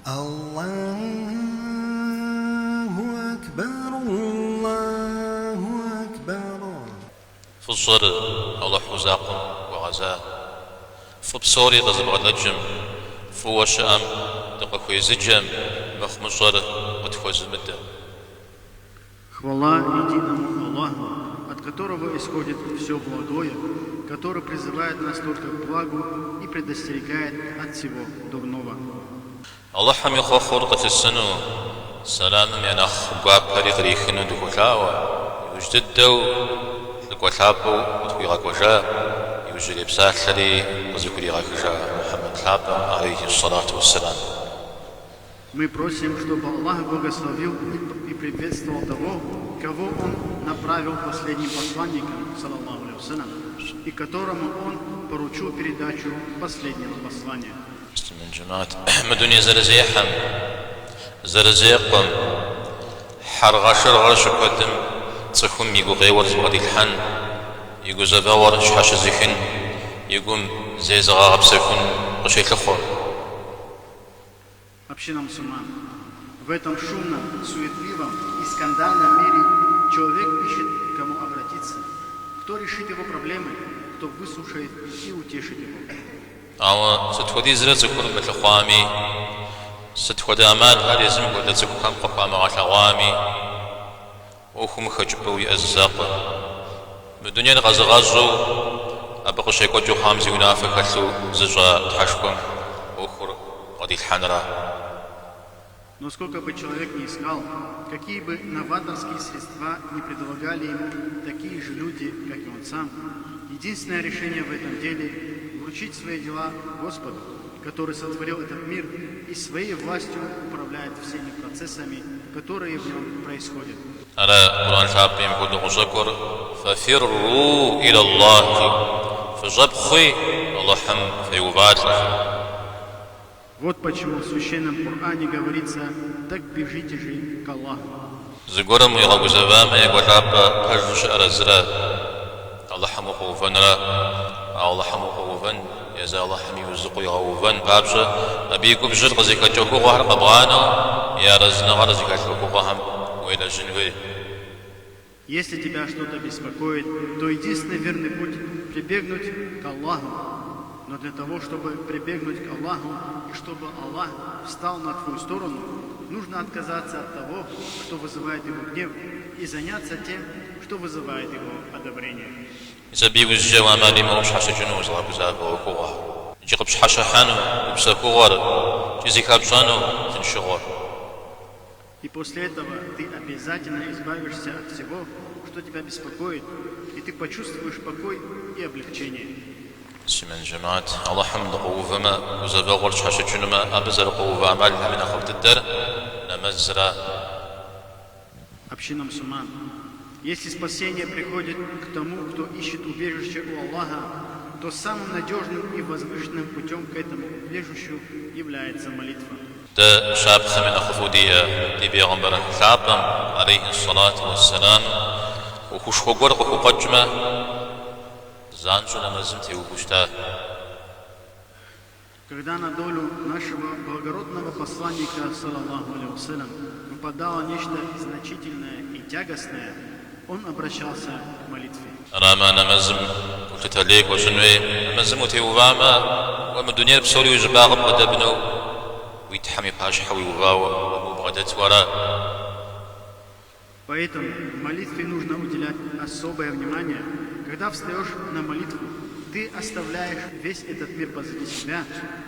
Аллаху акбар, Аллаху акбар. Фӏыщӏэр Алыхьу закъуэм хуэгъэза. Фӏы псори къызыбгъэдэкӏым, фӏыуэ щыӏэм дыкъыхуезыджэм, мыхъумыщӏэр къытхуэзымыдэм. Хвала единому Аллаху, от которого исходит все благое, который призывает нас только к благу и предостерегает от всего дурного. Алыхьым и хъуэхъур къылъысыну, сэламым я нэхъ гуапэри кърихыну дыхуолъаӏуэ, иужь дыдэу лӏыкӏуэ лъапӏэу къытхуигъэкӏуэжа, иужьрей псалъэри къызыхуригъэхыжа Мухьэммэд лъапӏэм, алейхи ссалату уэсселам. Мы просим, чтобы Аллах благословил и приветствовал того, кого Он направил последним посланником, саллаллаху алейхи вассалям, и которому Он поручил передачу последнего послания. Муслъымэн жэмыхьэт, мы дуней зэрызехьэм, зэрызекъуэм, хьэргъэшыргъэр щыкуэдым цӏыхум и гукъеуэр зыбгъэдилъхьэн, и гузэвэгъуэр щхьэщызыхын, и гум зезыгъэгъэпсэхун къыщелъыхъуэ. Община мусульман. В этом шумном, суетливом и скандальном мире человек ищет, к кому обратиться, кто решит его проблемы, кто выслушает и утешит его. Ауэ сыт хуэдизрэ цӏыхур мылъыхъуами, сыт хуэдэ ӏэмалхэр езым хуэдэ цӏыхухэм къыхуамыгъэлъэгъуами, ӏуэхум хэкӏыпӏэу иӏэ зы закъуэ. Мы дунейр къэзыгъэщӏу, абы къыщекӏуэкӏыу хъуам зи унафэ хэлъу зыщӏа Тхьэшхуэм ӏуэхур бгъэдилъхьэнра. Но сколько бы человек ни искал, какие бы новаторские средства ни предлагали ему такие же люди, как и он сам, единственное решение в этом деле – вручить свои дела Господу, который сотворил этот мир и своей властью управляет всеми процессами, которые в нем происходят. Ара Къурӏэн лъапӏэм хуэдэу къыщӏэкӏуэр фэфирру илаллах жиӏэу, фыщӏэпхъуи Алыхьым феувалӏэ жиӏэу. Вот почему в священном Коране говорится, так бежите же к Аллаху. Зыгуэрым уигъэгузэвамэ, екӏуэлӏапӏэ пэжу щыӏэр а зыра, Алыхьым укъуэувэнра? Алыхьым укъуэувэн, езы Алыхьым и ужь укъигъэувэн папщӏэ, абы и губжьыр къызыхэкӏ ӏуэхугъуэхэр къэбгъанэу, и арэзыныгъэр зыхэлъ ӏуэхугъуэхэм уелэжьын хуей. Если тебя что-то беспокоит, то единственный верный путь – прибегнуть к Аллаху. Но для того, чтобы прибегнуть к Аллаху и чтобы Аллах встал на твою сторону, нужно отказаться от того, что вызывает его гнев, и заняться тем, что вызывает его одобрение. Мис абы иужькӏэ ӏэмал имыӏэу пщхьэщыкӏыну узыгъэгузавэ ӏуэхугъуэхэр, икӏи къыпщхьэщыхьэну гупсэхугъуэр, икӏи зыхэпщӏэну тыншыгъуэр. И после этого ты обязательно избавишься от всего, что тебя беспокоит, и ты почувствуешь покой и облегчение. Муслъымэн жэмыхьэт, Алыхьым дыкъуэувэмэ, гузэвэгъуэр тщхьэщыкӏынумэ, абы зэрыкъуэувэ ӏэмалхэм я нэхъыфӏ дыдэр нэмэзра. Община мусульман, если спасение приходит к тому, кто ищет убежище у Аллаха, то самым надежным и возвышенным путем к этому убежищу является молитва. Дэ щапхъэм я нэхъыфӏу диӏэ ди бегъымбар лъапӏэм, алейхи ссалату уэсселам, ӏуэхушхуэ гуэр къыхукъуэкӏмэ, занщӏэу нэмэзым теувэу щыта. Когда на долю нашего благородного посланника, саллаллаху алейхи вассалям, выпадало нечто значительное и тягостное, он обращался к молитве. Арамэ, нэмэзым гулъытэ лей хуэщӏын хуей. Нэмэзым утеувамэ, уэ мы дунейр псори уи щӏыбагъым къыдэбнэу, уи Тхьэм и пащхьэ уиувауэ абы убгъэдэту ара? Поэтому молитве нужно уделять особое внимание. Когда встаешь на молитву, ты оставляешь весь этот мир позади себя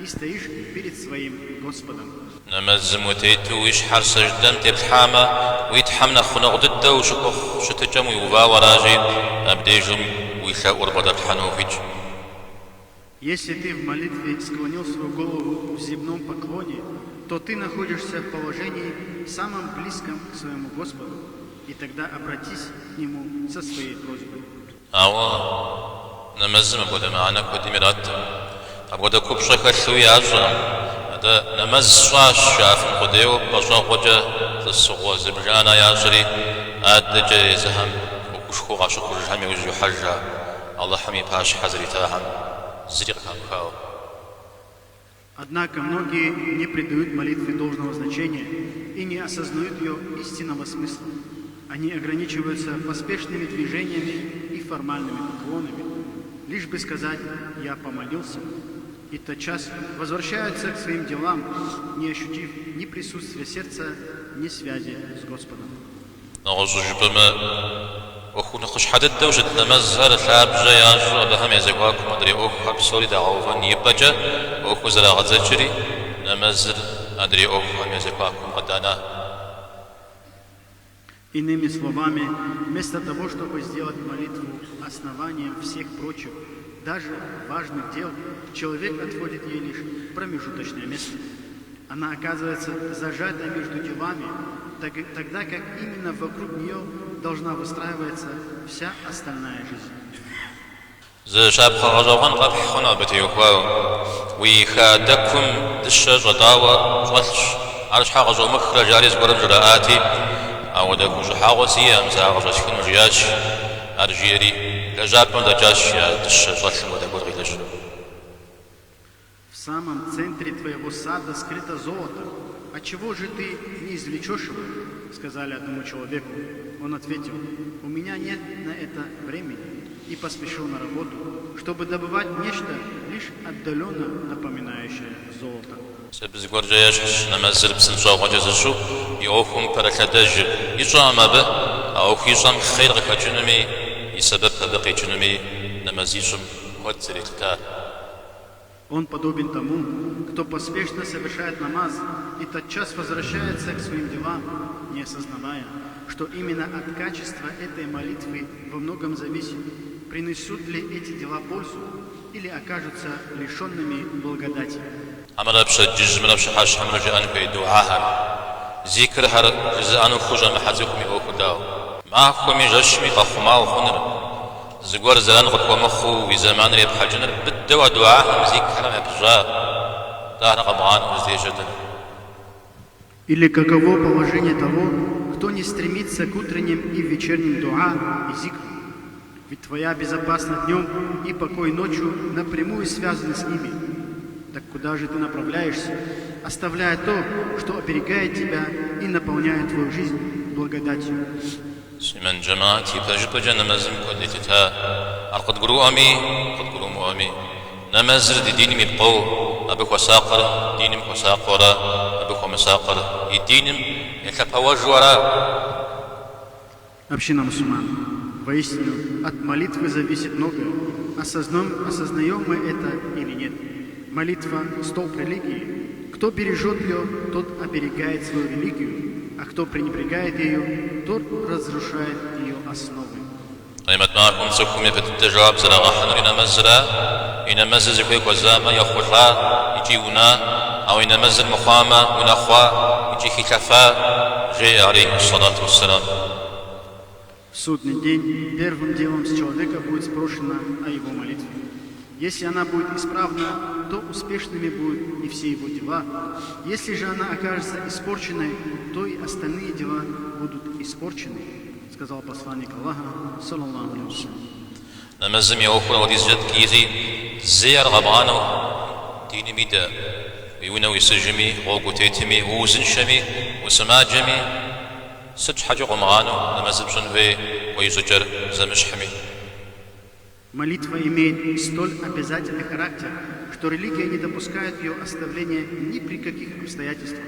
и стоишь перед своим Господом. Нэмэзым утету уи щхьэр сэждэм теплъхьамэ, уи Тхьэм нэхъ гъунэгъу дыдэу ущыхуэхъу щытыкӏэм уиувауэ аращи, абдежым уи лъэӏур бгъэдэплъхьэну ухуитщ. Если ты в молитве склонил свою голову в земном поклоне, то ты находишься в положении самом близком к своему Господу, и тогда обратись к Нему со своей просьбой. Ауэ нэмэзым апхуэдэ мыхьэнэ куэдым ираткъым. Апхуэдэ купщӏэ хэлъуи ящӏэкъым. Атӏэ нэмэз сщӏащ жаӏэфын къудейуэ пӏэщӏэгъуэкӏэ тӏысыгъуэ зыбжанэ ящӏри, адэкӏэ езыхэм ӏуэхушхуэу къащыхъужхэм иужь йохьэжа Алыхьым и пащхьэ зэритахэм зыри къыхамыхауэ. Однако многие не придают молитве должного значения и не осознают ее истинного смысла. Они ограничиваются поспешными движениями и формальными поклонами, лишь бы сказать «я помолился», и тотчас возвращаются к своим делам, не ощутив ни присутствия сердца, ни связи с Господом. Нэгъуэщӏу жыпӏэмэ, ӏуэху нэхъыщхьэ дыдэу щыт нэмэзхэр лъабжьэ ящӏу абыхэм я зэхуакум адрей ӏуэхухэр псори дагъэувэн и пӏэкӏэ ӏуэхур зэрагъэдзэкӏри, нэмэзыр адрей ӏуэхухэм я зэхуакум къыдана. Иными словами, вместо того, чтобы сделать молитву основанием всех прочих, даже важных дел, человек отводит ей лишь промежуточное место. Она оказывается зажатой между делами, тогда как именно вокруг нее должна выстраиваться вся остальная жизнь. Зы щапхъэ гъэщӏэгъуэн къэпхь хъуну абы теухуауэ. Уи хадэкум дыщэ щӏэтӏауэ щӏэлъщ, ар щхьэ къыщӏомыхрэ, жари зыгуэрым жраӏати, ауэдэ хущӏыхьэгъуэ сиӏэкъым, сэ ар къыщӏэсхыну жиӏащ. Ар жиӏэри, лэжьапӏэм дэкӏащ а дыщэ щӏэлъым хуэдэ гуэр къилэжьыну. В самом центре твоего сада скрыто золото. Отчего же ты не извлечешь его? Сказали одному человеку. Он ответил, у меня нет на это времени. И поспешил на работу, чтобы добывать нечто, лишь отдаленно напоминающее золото. Мис абы зыгуэркӏэ ещхьщ нэмэзыр псынщӏэгъуэкӏэ зыщӏу и ӏуэхум пэрылъэдэжыр. Ищӏэкъым абы, а ӏуэху ищӏэм хъер къыхэкӏынуми, и сэбэп абы къикӏынуми нэмэз ищӏым куэд зэрелъытар. Он подобен тому, кто поспешно совершает намаз и тотчас возвращается к своим делам, не осознавая, что именно от качества этой молитвы во многом зависит, принесут ли эти дела пользу или окажутся лишенными благодати. Хьэмэрэ пщэдджыжьымрэ пщыхьэщхьэмрэ жыӏэн хуей дугьэхэр, зикрхэр жызыӏэну хущӏэмыхьэ цӏыхум и ӏуэхур дауэ? Махуэми жэщми къэхъума ухъуныр, зыгуэр зэран къыпхуэмыхъуу уи зэманыр епхьэкӏыныр быдэу а дугьэхэм, зикрхэм япыщӏа, атӏэ ахэр къэбгъанэу уздэжьэр дэнэ? Или каково положение того, кто не стремится к утренним и вечерним дуа и зикру? Ведь твоя безопасность днем и покой ночью напрямую связаны с ними. Так куда же ты направляешься, оставляя то, что оберегает тебя и наполняет твою жизнь благодатью? Муслъымэн жэмыхьэт, ипэжыпӏэкӏэ нэмэзым куэд елъыта, ар къыдгурыӏуэми, къыдгурымыӏуэми. Нэмэзыр ди диным и пкъоу, абы хуэсакъыр диным хуэсакъыу ара, абы хуэмысакъыр и диным елъэпэуэжу ара? Община мусульман, воистину, от молитвы зависит многое, осознаем, осознаем мы это или нет. Молитва – столп религии. Кто бережет ее, тот оберегает свою религию, а кто пренебрегает ею, тот разрушает ее основы. Къемэт махуэм цӏыхум япэ дыдэ жэуап зэрагъэхьынур и нэмэзра, и нэмэзыр зыхуей хуэзамэ, ехъулӏа икӏи уна, ауэ и нэмэзыр мыхъуамэ, унэхъуа икӏи хилъэфа, жеӏэ алейхи сэлату уэсселам. В судный день первым делом с человека будет спрошено о его молитве. Если она будет исправна, то успешными будут и все его дела. Если же она окажется испорченной, то и остальные дела будут испорчены, сказал посланник Аллаха, саллаллаху алейхи вассалям. Нэмэзым и ӏуэхур апхуэдизкӏэ ткӏийщи, зэи ар къэбгъанэу диным идэ, уи унэ уисыжми, гъуэгу утетми, уузыншэми, усымаджэми, сыт щхьэкӏи къомыгъанэу нэмэзыр пщӏын хуей кӏуэ щӏыкӏэр зэмыщхьми. Молитва имеет столь обязательный характер, что религия не допускает ее оставления ни при каких обстоятельствах.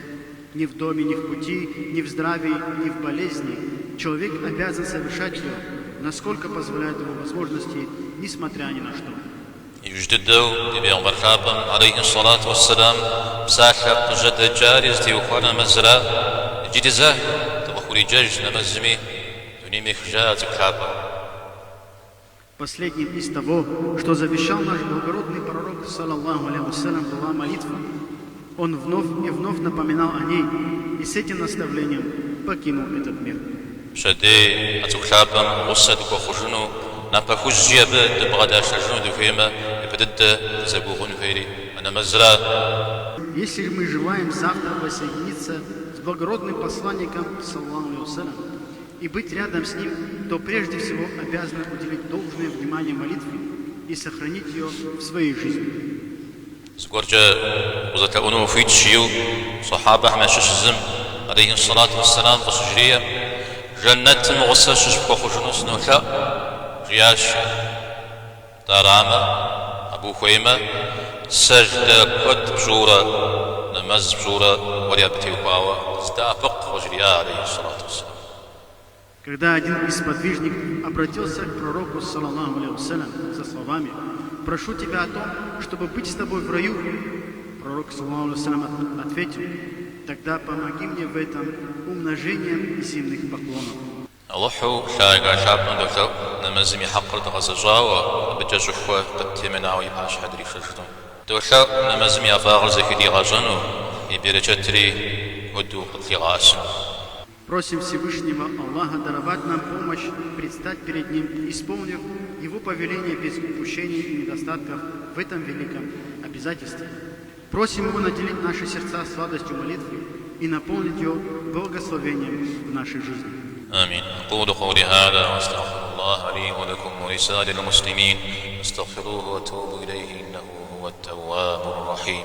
Ни в доме, ни в пути, ни в здравии, ни в болезни. Человек обязан совершать ее, насколько позволяют его возможности, несмотря ни на что. Иужь дыдэу ди бегъымбар лъапӏэм, алейхи сэлату уэсселам, псалъэ къыжьэдэкӏари зытеухуар нэмэзра, иджыри зэ дыкъыхуриджэж нэмэзми, дунейм ехыжа а цӏыху лъапӏэр. Последним из того, что завещал наш благородный пророк, саллаллаху алейхи вассалям, была молитва. Он вновь и вновь напоминал о ней и с этим наставлением покинул этот мир. Пщэдей а цӏыху лъапӏэм гъусэ дыхуэхъужыну, напэ хужькӏи абы дыбгъэдашэжыну дыхуеймэ, япэ дыдэ дызэгугъун хуейри а нэмэзра. Если мы желаем завтра воссоединиться с благородным посланником, саллаллаху алейхи вассалям, и быть рядом с ним, то прежде всего обязаны уделить должное внимание молитве и сохранить ее в своей жизни. Зыгуэркӏэ укъызэлъэӏуну ухуитщ, жиӏэу сэхьабэхэм ящыщ зым, алейхи сэлату уэсселам, къыщыжриӏэм, Жэнэтым гъусэ щыпхуэхъужыну сынолъэӏу, жиӏащ. Атӏэ арамэ, абы ухуеймэ, сэждэ куэд пщӏыурэ, нэмэз пщӏыурэ уэри абы теухуауэ къыздэӏэпыкъу, къыжриӏа алейхи сэлату уэсселам. Когда один из сподвижников обратился к пророку, саллаллаху алейхи вассалям, со словами «Прошу тебя о том, чтобы быть с тобой в раю», пророк, саллаллаху алейхи вассалям, ответил «Тогда помоги мне в этом умножением земных поклонов». Алыхьу лъагэ лъапӏэм долъэӏу нэмэзым и хьэкъыр дгъэзэщӏауэ, абыкӏэ щӏыхуэ къыттемынауэ и пащхьэ дришэжыну. Долъэӏу нэмэзым и ӏэфӏагъыр зэхыдигъэщӏэну, и берычэтри куэду къытлъигъэӏэсыну. Просим Всевышнего Аллаха даровать нам помощь предстать перед Ним, исполнив Его повеление без упущений и недостатков в этом великом обязательстве. Просим Его наделить наши сердца сладостью молитвы и наполнить ее благословением в нашей жизни. آمين أقول قولي هذا وأستغفر الله لي ولكم ولسائر المسلمين فاستغفروه وتوبوا إليه إنه هو التواب الرحيم.